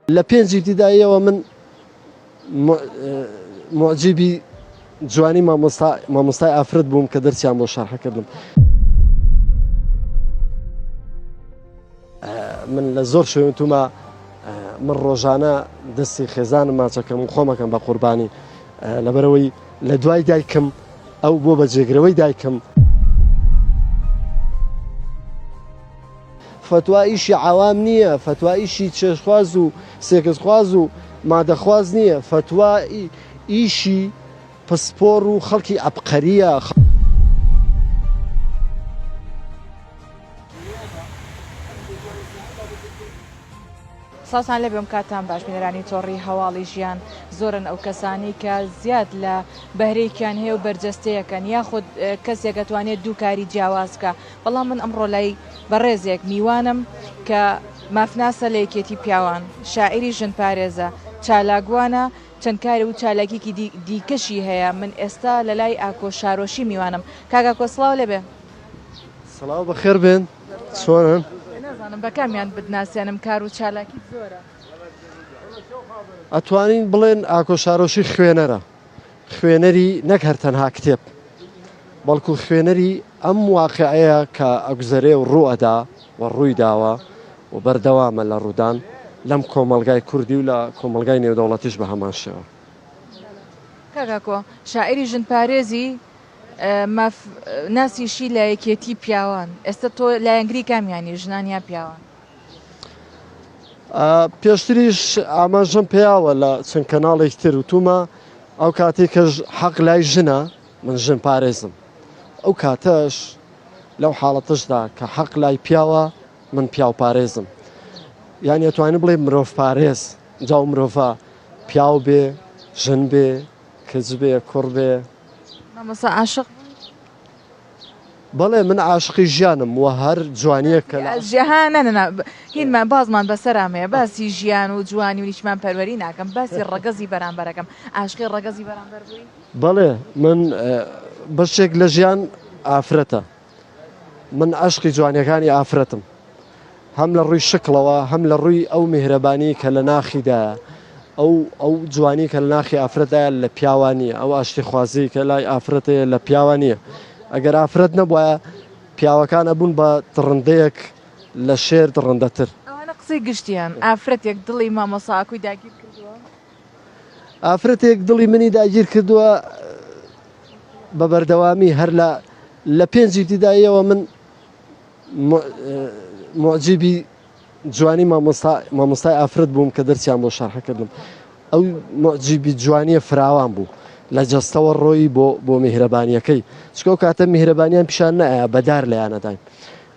لە پێنج ئیبتیداییەوە من موعجیبی جوانی مامۆستا مامۆستای ئافرەت بووم کە دەرسیان بۆ شەرحکردم. من لە زۆر شوێن تومە من ڕۆژانە دەستی خێزانم ماچەکەم و خۆمەکەم بە قوربانی لەبەرەوەی لە دوای دایکم ئەو بۆ بە جێگرەوەی دایکم. فەتوا ئیشی عەوام نییە، فەتوا ئیشی چێژخواز و سێکسخواز و مادەخواز نییە، فەتوا ئیشی پسپۆڕ و خەڵکی عەبقەرییە. سڵاوتان لێبێم کاتتان باش بینەرانی تۆڕی هەواڵی ژیان زۆرن ئەو کەسانەی کە زیاد لە بەهرەیەکیان هەیە و بەرجەستەیەکەن یاخود کەسێک ئەتوانێت دوو کاری جیاواز بکە بەڵام من ئەمڕۆ لای بەڕێزێک میوانم کە مافناسە لە یەکێتی پیاوان شاعیری ژنپارێزە چالاکوانە چەند کار و چالاکیکی دیکەشی هەیە من ئێستا لە لای ئاکۆ شارۆشی میوانم کاک ئاکۆ سڵاو لێبێ. سڵاو بەخێر بێن چۆنن؟ نازانم بە کامیان بتناسێنم کار و چالاکیت زۆرە. ئەتوانین بڵێن ئاکۆ شارۆشی خوێنەرە خوێنەری نەک هەر تەنها کتێب بەڵکو خوێنەری ئەم واقعەیە کە ئەگوزەرێ و ڕوو ئەدا و ڕووی داوە و بەردەوامە لە ڕوودان لەم کۆمەڵگای کوردی و لە کۆمەڵگای نێودەوڵەتیش بە هەمان شێوە. کاک ئاکۆ شاعیری ژنپارێزی ماف ناسیشی لە یەکێتی پیاوان ئێستا تۆ لایەنگری کامیانی ژنان یا پیاوان؟ پێشتریش ئاماژەم پێیاوە لە چەند کەناڵێک تر وتومە ئەو کاتێک کە حەق لای ژنە من ژن پارێزم ئەو کاتەش لەو حاڵەتەشدا کە حەق لای پیاوە من پیاو پارێزم یان ئەتوانین بڵێ مرۆڤ پارێز جا و مرۆڤە پیاو بێ ژن بێ کچ بێ کوڕ بێ. مامۆستا عاشق بووی؟ بەڵێ من عاشقی ژیانم و هەر جوانیەک کە لە. ها نا نا نا هینمان بازمان بەسەرام هەیە باسی ژیان و جوانی و نیشتمان پەروەری ناکەم باسی ڕەگەزی بەرامبەرەکەم عاشقی ڕەگەزی بەرامبەر بووی؟ بەڵێ من بەشێک لە ژیان ئافرەتە من عەشقی جوانیەکانی ئافرەتم هەم لە ڕووی شکڵەوە هەم لە ڕووی ئەو میهرەبانی کە لە ناخیدایە ئەو ئەو جوانی کە لە ناخی ئافرەتدایە لە پیاوا نییە ئەو ئاشتیخوازی کە لای ئافرەت هەیە لە پیاوا نییە ئەگەر ئافرەت نەبوایە پیاوەکان ئەبوون بە دڕندەیەک لە شێر دڕندەتر. ئەوانە قسەی گشتیان ئافرەتێک دڵی مامۆستا ئاکۆی داگیر کردووە؟ ئافرەتێک دڵی منی داگیر کردووە بە بەردەوامی هەر لە لە پێنج ئیبتیداییەوە من موعجیبی جوانی مامۆستا مامۆستای ئافرەت بووم کە دەرسیان بۆ شەرحکردم ئەو موعجیبی جوانیە فراوان بوو لە جەستەوە ڕۆیی بۆ بۆ میهرەبانیەکەی چکە و کاتە میهرەبانیان پیشان نایە بەدار لەیانەداین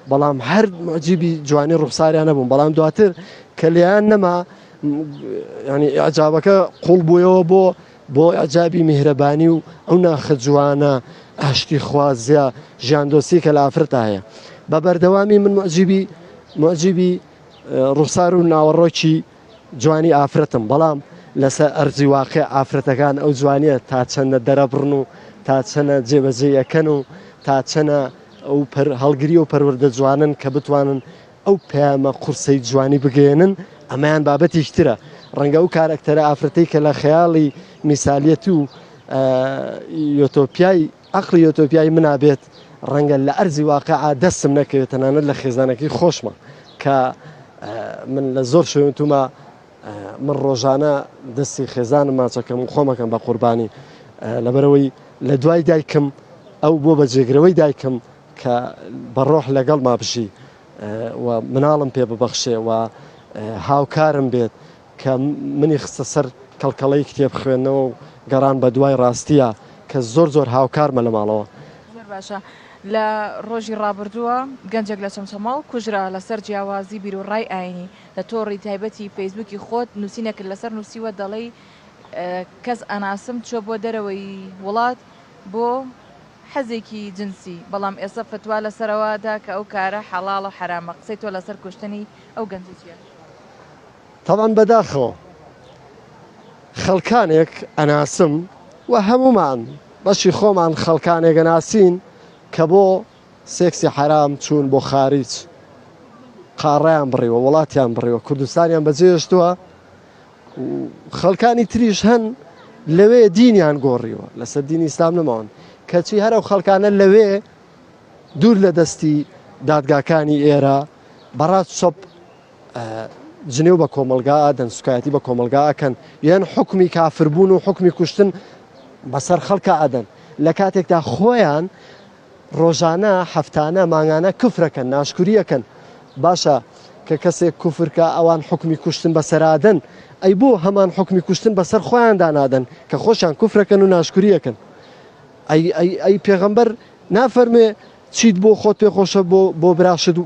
بەڵام هەر موعجیبی جوانی ڕوخساریان نەبووم بەڵام دواتر کە لێیان نەما ینی ئیعجابەکە قوڵ بوویەوە بۆ بۆ ئیعجابی میهرەبانی و ئەو ناخە جوانە ئاشتی خوازیە ژیاندۆستی کە لە ئافرەتا هەیە بە بەردەوامی من موعجیبی موعجیبی ڕوخسار و ناوەڕۆکی جوانی ئافرەتم بەڵام لەسەر ئەرزی واقع ئافرەتەکان ئەو جوانیە تا چەندە دەرەبڕن و تا چەنە جێبەجێ ئەکەن و تا چەنە ئەو هەڵگری و پەروەردە جوانن کە بتوانن ئەو پەیامە قورسەی جوانی بگەیەنن، ئەمەیان بابەتێکی ترە. ڕەنگە ئەو کارەکتەرە ئافرەتەی کە لە خەیاڵی میسالیەت و یۆتۆپیای عەقڵی یۆتۆپیای منا بێت، ڕەنگە لە ئەرزی واقیعا دەستم نەکەوێت، تەنانەت لە خێزانەکەی خۆشما کە من لە زۆر شوێن وتومە من ڕۆژانە دەستی خێزانم ماچەکەم و خۆمەکەم بە قوربانی لەبەرەوەی لە دوای دایکم ئەو بۆ بە جێگرەوەی دایکم کە بە ڕۆح لەگەڵما بژی و مناڵم پێ ببەخشێ و هاوکارم بێت کە منی خستە سەر کەڵکەڵەی کتێب خوێندنەوە و گەڕان بە دوای ڕاستیە کە زۆر زۆر هاوکارمە لە ماڵەوە. زۆر باشە لە ڕۆژی ڕابردووە گەنجێک لە چەمچەماڵ کوژرا لەسەر جیاوازی بیروڕای ئاینی لە تۆڕی تایبەتی فەیسبووکی خۆت نووسینێکت لەسەر نووسیوە دەڵێی کەس ئەناسم چووە بۆ دەرەوەی وڵات بۆ حەزێکی جنسی بەڵام ئێستا فتوا لەسەرەوە دا کە ئەو کارە حەڵاڵە حەرامە قسەی تۆ لەسەر کوشتنی ئەو گەنجە چیە؟ تەبعەن بەداخەوە خەڵکانێک ئەناسم و هەموومان بەشی خۆمان خەڵکانێک ئەناسین کە بۆ سێکسی حەرام چوون بۆ خاریج قاڕەیان بڕیوە وڵاتیان بڕیوە کوردستانیان بەجێهێشتووە. خەڵکانی تریش هەن لەوێ دینیان گۆڕیوە لەسەر دینی ئیسلام نەماون کەچی هەر ئەو خەڵکانە لەوێ دوور لە دەستی دادگاکانی ئێرە بەڕاست چەپ جنێو بە کۆمەلگا ئەدەن سوکایەتی بە کۆمەلگا ئەکەن یان حکومی کافربوون و حکومی کوشتن بەسەر خەڵکە ئەدەن لە کاتێکدا خۆیان ڕۆژانە، هەفتانە، مانگانە کفرەکەن، ناشکوریەکەن. باشە کە کەسێک کوفر کا ئەوان حوکمی کوشتن بەسەرادەن، ئەی بۆ هەمان حوکمی کوشتن بەسەر خۆیاندا نادەن کە خۆشیان کوفرەکەن و ناشکوریەکەن؟ ئەی ئەی ئەی پێغەمبەر نافەرموێ چیت بۆ خۆت پێ خۆشە بۆ بۆ براشت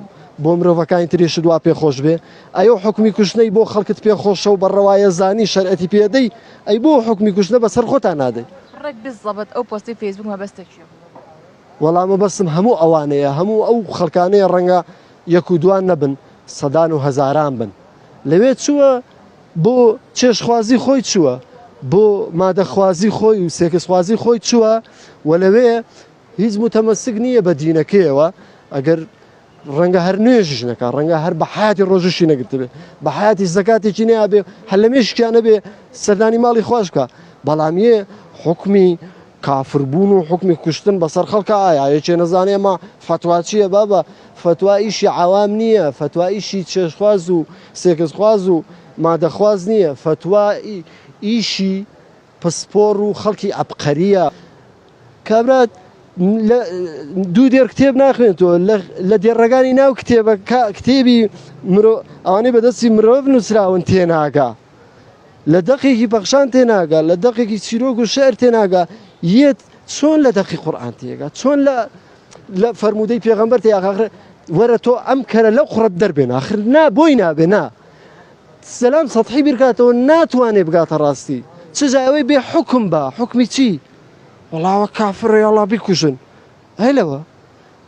بۆ مرۆڤەکانی تریشت وا پێ خۆش بێ؟ ئەی ئەو حوکمی کوشتنەی بۆ خەڵکت پێ خۆشە و بە ڕەوایە زانی شەرعەتی پێ دەی، ئەی بۆ حوکمی کوشتنە بەسەر خۆتان نادەی؟ ڕێک بزەبت ئەو پۆستەی فەیسبوک مەبەستە کێ بوو؟ وەڵا مەبەستم هەموو ئەوانەیە هەموو ئەو خەڵکانەیە ڕەنگە یەک و دوان نەبن سەدان و هەزاران بن لەوێ چووە بۆ چێژخوازی خۆی چووە بۆ مادەخوازی خۆی و سێکسخوازی خۆی چووە و لەوێ هیچ متەمەسک نییە بە دینەکەیەوە ئەگەر ڕەنگە هەر نوێژیش نەکا ڕەنگە هەر بە حیاتی ڕۆژشی نەگرتبێ بە حیاتی زەکاتێکی نەیابێ هەر لە مێشکیان نەبێ سەردانی ماڵی خواش بکا بەڵام یێ حوکمی کافربوون و حوکمی کوشتن بەسەر خەڵکا ئایا یەکێ نەزانێ ئەمە فەتوا چییە بابە فەتوا ئیشی عەوام نییە فەتوا ئیشی چێژخواز و سێکسخواز و مادەخواز نییە فەتوا ئیشی پسپۆڕ و خەڵکی عەبقەرییە. کابرا لە دوو دێڕ کتێب ناخوێنێتەوە لە دێڕەکانی ناو کتێبە کتێبی مرۆ ئەوانەی بەدەستی مرۆڤ نووسراون تێناگا لە دەقێکی پەخشان تێناگا لە دەقێکی چیرۆک و شعر تێناگا یەت چۆن لە دەقی قورئان تێگا چۆن لە لە فەرموودەی پێغەمبەر تێگا وەرە تۆ ئەم کەرە لەو قوڕەت دەربێن آخر نا بۆی نابێ نا سەلام سەتحی بیرکاتەوە ناتوانێ بگاتە ڕاستی چ جای ئەوەی بێ حوکم با حوکمی چی وەڵاوە کافرە یاڵا بیکوژن ئەی لەوە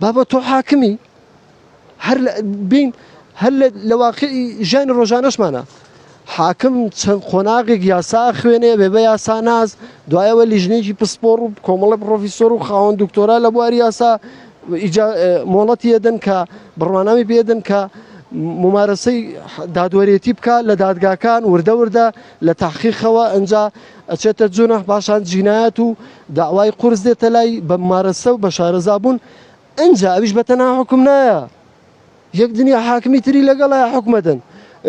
بابە تۆ حاکمی هەر بین هەر لە واقعی ژیانی ڕۆژانەشمانە حاکم چەند قۆناغێک یاسا خوێنێ بێ بە یاسا ناز دوایەوە لیژنێکی پسپۆڕ و کۆمەڵە پرۆفیسۆر و خاوەن دکتۆرا لە بواری یاسا مۆڵەتی ئەدەن کە بڕوانامی پێدەن کە ممارەسەی دادوەرێتی بکە لە دادگاکان وردە وردە لە تحقیقەوە ئەجا ئەچێتە جونح پاشان جینایەت و داوای قورس دێتە لای بە ممارەسە و بە شارەزا بوون ئەجا ئەویش بە تەنها حکوم نایە یەک دنیا حاکمی تری لەگەڵایە حوکمەدەن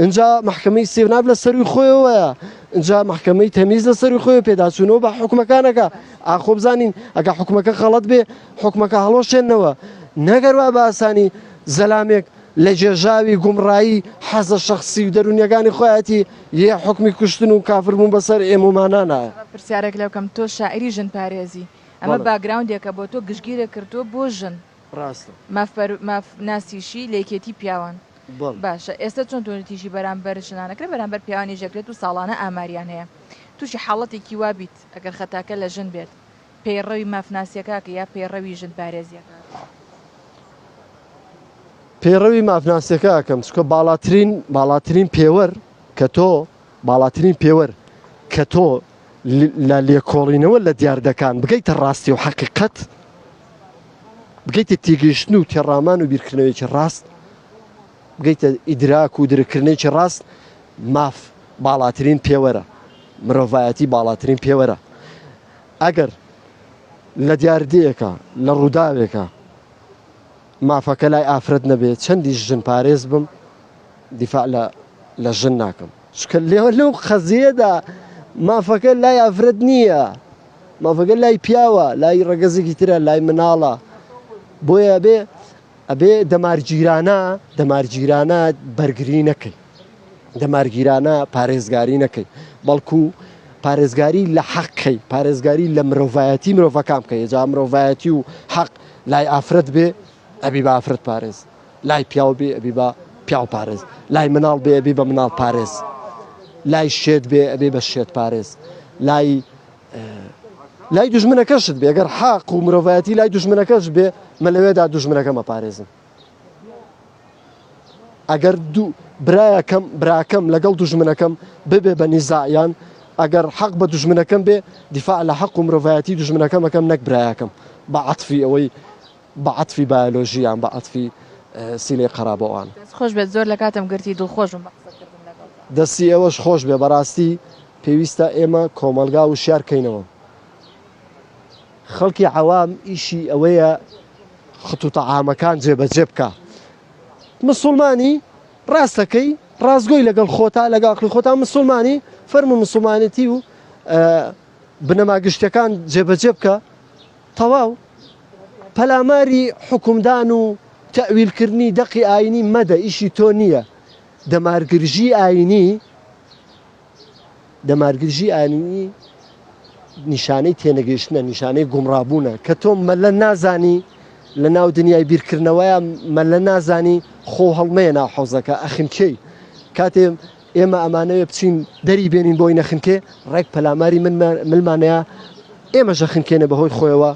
ئینجا مەحکەمەی ئیستیناف لە سەروی خۆیەوەیە ئینجا مەحکەمەی تەمیز لە سەروی خۆی پێداچوونەوە بە حکومەکانەکە ئاخۆ بزانین ئەگە حکومەکە غەڵەت بێ حکومەکە هەڵۆشێنەوە نەگەر وا بە ئاسانی زەلامێک لە گێژاوی گومڕایی حەزە شەخسی و دەروونیەکانی خۆیەتی یە حکومی کوشتن و کافربوون بەسەر ئێمەمانە نایە. پرسیارێک لێ بکەم تۆ شاعیری ژن پارێزی ئەمە باکگراوندێکە بۆ تۆ گشتگیرێک کردووە بۆ ژن ڕاستە. مافپەر ماف ناسیشی لە یەکێتی پیاوان. بەڵێ. باشە ئێستا چۆن توندوتیژی بەرامبەر ژنان ئەکرێت بەرامبەر پیاوانیش ئەکرێت و ساڵانە ئاماریان هەیە توشی حاڵەتێکی وا بیت ئەگەر خەتاکە لە ژن بێت پەیڕەوی مافناسیەکە ئەکەی یا پەیڕەوی ژن پارێزیەکە ئەکەی؟ پەیڕەوی مافناسیەکە ئەکەم چونکە باڵاترین باڵاترین پێوەر کە تۆ باڵاترین پێوەر کە تۆ لە لێکۆڵینەوە لە دیاردەکان بگەیتە ڕاستی و حەقیقەت بگەیتە تێگەیشتن و تێڕامان و بیرکردنەوەیەکی ڕاست بگەیتە ئیدراک و درکردنێکی ڕاست ماف باڵاترین پێوەرە مرۆڤایەتی باڵاترین پێوەرە ئەگەر لە دیاردەیەکە لە ڕووداوێکە مافەکە لای ئافرەت نەبێت چەندیش ژن پارێز بم دیفاع لە لە ژن ناکەم چونکە لێوە لەو قەزیەدا مافەکە لای ئافرەت نییە مافەکە لای پیاوە لای ڕەگەزێکی ترە لای مناڵە بۆیە ئەبێ ئەبێ دەمارگیرانە دەمارگیرانە بەرگری نەکەی دەمارگیرانە پارێزگاری نەکەی بەڵکو پارێزگاری لە حەقەی پارێزگاری لە مرۆڤایەتی مرۆڤەکان بکەی جا مرۆڤایەتی و حەق لای ئافرەت بێ ئەبی بە ئافرەت پارێز لای پیاو بێ ئەبی بە پیاو پارێز لای مناڵ بێ ئەبی بە مناڵ پارێز لای شێت بێ ئەبێ بە شێت پارێز لای لای دوژمنەکەشت بێ گەر حاق و مرۆڤایەتی لای دوژمنەکەش بێ مە لەوێدا دوژمنەکەمە پارێزم ئەگەر دوو برایەکەم براکەم لەگەڵ دوژمنەکەم ببێ بە نیزایان ئەگەر حەق بە دوژمنەکەم بێ دیفاع لە حەق و مرۆڤایەتی دوژمنەکەمەکەم نەک برایەکەم بە عەتفی ئەوەی بە عەتفی بایۆلۆژی یان بە عەتفی سیلەی قەرابەوان. دەست خۆش بێت زۆر لە کاتم گرتی دڵخۆش بووم بە قسە کردن لەگەڵتا. دەستی ئێوەش خۆش بێ بەڕاستی پێویستە ئێمە کۆمەڵگا وشیار کەینەوە خەڵکی عەوام ئیشی ئەوەیە خطوتە عامەکان جێبەجێ بکا مسوڵمانی ڕاستەکەی ڕاستگۆی لەگەڵ خۆتا لەگەڵ عەقڵی خۆتا مسوڵمانی فەرموو مسوڵمانێتی و بنەما گشتەکان جێبەجێ بکە تەواو پەلاماری حکومدان و تەویلکردنی دەقی ئاینی مەدە ئیشی تۆ نییە دەمارگرژی ئاینی دەمارگرژی ئاینی نیشانەی تێنەگەیشتنە، نیشانەی گومڕابوونە کە تۆ مەلە نازانی لە ناو دنیای بیرکردنەوەیە مەلە نازانی خۆ هەڵمەیە ناو حەوزەکە ئەخنکێی کاتێ ئێمە ئەمانەوێ بچین دەری بێنین بۆی نەخنکێ ڕێک پەلاماری من ملمانەیە ئێمە ژەخنکێنە بەهۆی خۆیەوە.